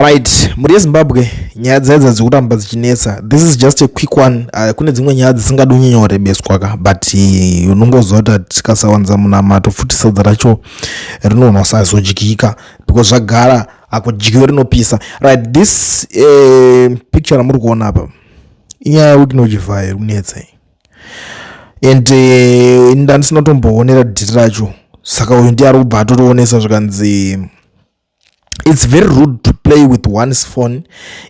Right, mhuri yeZimbabwe, nyaya dzaidza dzikuramba dzichinetsa. This is just a quick one. Kune dzimwe nyaya dzisingadi kunyanya kurebeswa ka, but unongoziva kuti tikasawanza munamato futi sadza racho rinoona kusazodyika because zvagara hakudyiwe rinopisa. Right, this picture ramuri kuona apa inyaya yaWicknell Chivayo iri kunetsa and ndandisina kutomboonera dhiri racho, saka uyu ndiye ari kubva atotionesa zvikanzi, "It's very rude to play with one's phone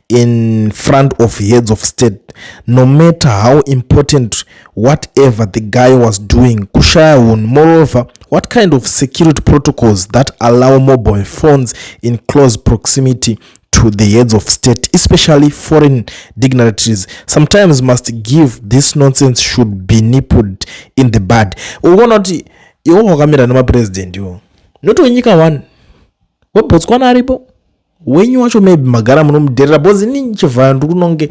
in front of heads of state, no matter how important whatever the guy was doing. Kushaya hunhu. Moreover, what kind of security protocols that allow mobile phones in close proximity to the heads of state, especially foreign dignitaries? Sometimes must give. This nonsense should be nipped in the bud." Ukuona kuti iwo wakamira nemapurezidendi iwo, not wenyika one, weBotswana aripo, wenyu wacho maybe magara munomudherera because inini Chivhayo ndiri kunonge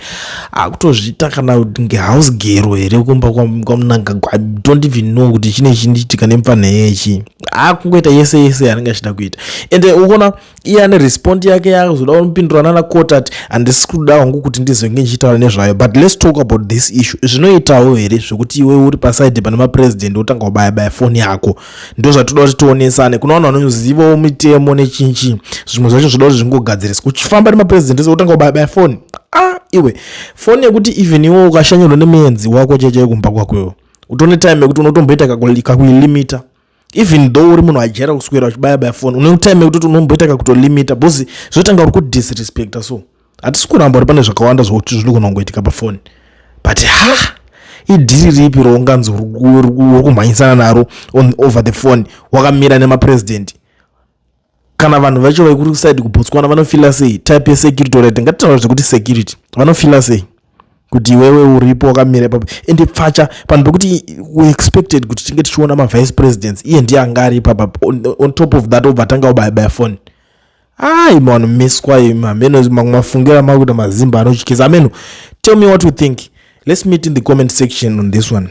akutozviita kana kunge house girl here kumba kwaMnangagwa. I don't even know kuti chine chindiitika nemufana yechi akungoita yese yese yaanenge achida kuita. Ende ukuona iye ane respond yake yakuzoda kupindura nana kota ati handisi kuda hangu kuti ndizonge ndichitaura nezvayo, but let's talk about this issue. Zvinoitawo here zvekuti iwe uri pasaidi pane mapurezidendi wotanga kubaya baya foni yako? Ndo zvatoda kuti tionesane. Kuna vanhu vanozivawo mitemo nechinchi, zvimwe zvacho zvoda kuti zvingogadziriswa. Uchifamba nemapurezidendi wotanga kubaya baya foni, ah, iwe, foni yekuti even iwe ukashanyirwa nemuenzi wako chaichai kumba kwako, iwe utone time yekuti unotomboita kakuilimita. Even though uri munhu ajaira kuswera uchibaya baya foni, une time yekutoti unomboita kakutolimita because zvotanga uri kudisrespecta. So hatisi kuramba kuti pane zvakawanda zvokuti zvinogona kungoitika pafoni, but ha, idhiri ripi raunganzi uri kumhanyisana naro over the phone wakamira nemapurezidendi? Kana vanhu vacho vaikuri kuside kuBotswana vanofila sei? Type yesecurity, alright, ngatitaura zvekuti security, vanofila sei kuti iwewe uripo wakamira ipapo? Ende pfacha panhu pekuti we expected kuti tinge tichiona mavice presidents, iye ndiye anga ari ipapa. On top of that, obva tanga kubayabaya foni. Ai, vanhu miswa ameno, mamwe mafungiro amakuita mazimba anotyisa ameno. Tell me what you think. Let's meet in the comment section on this one.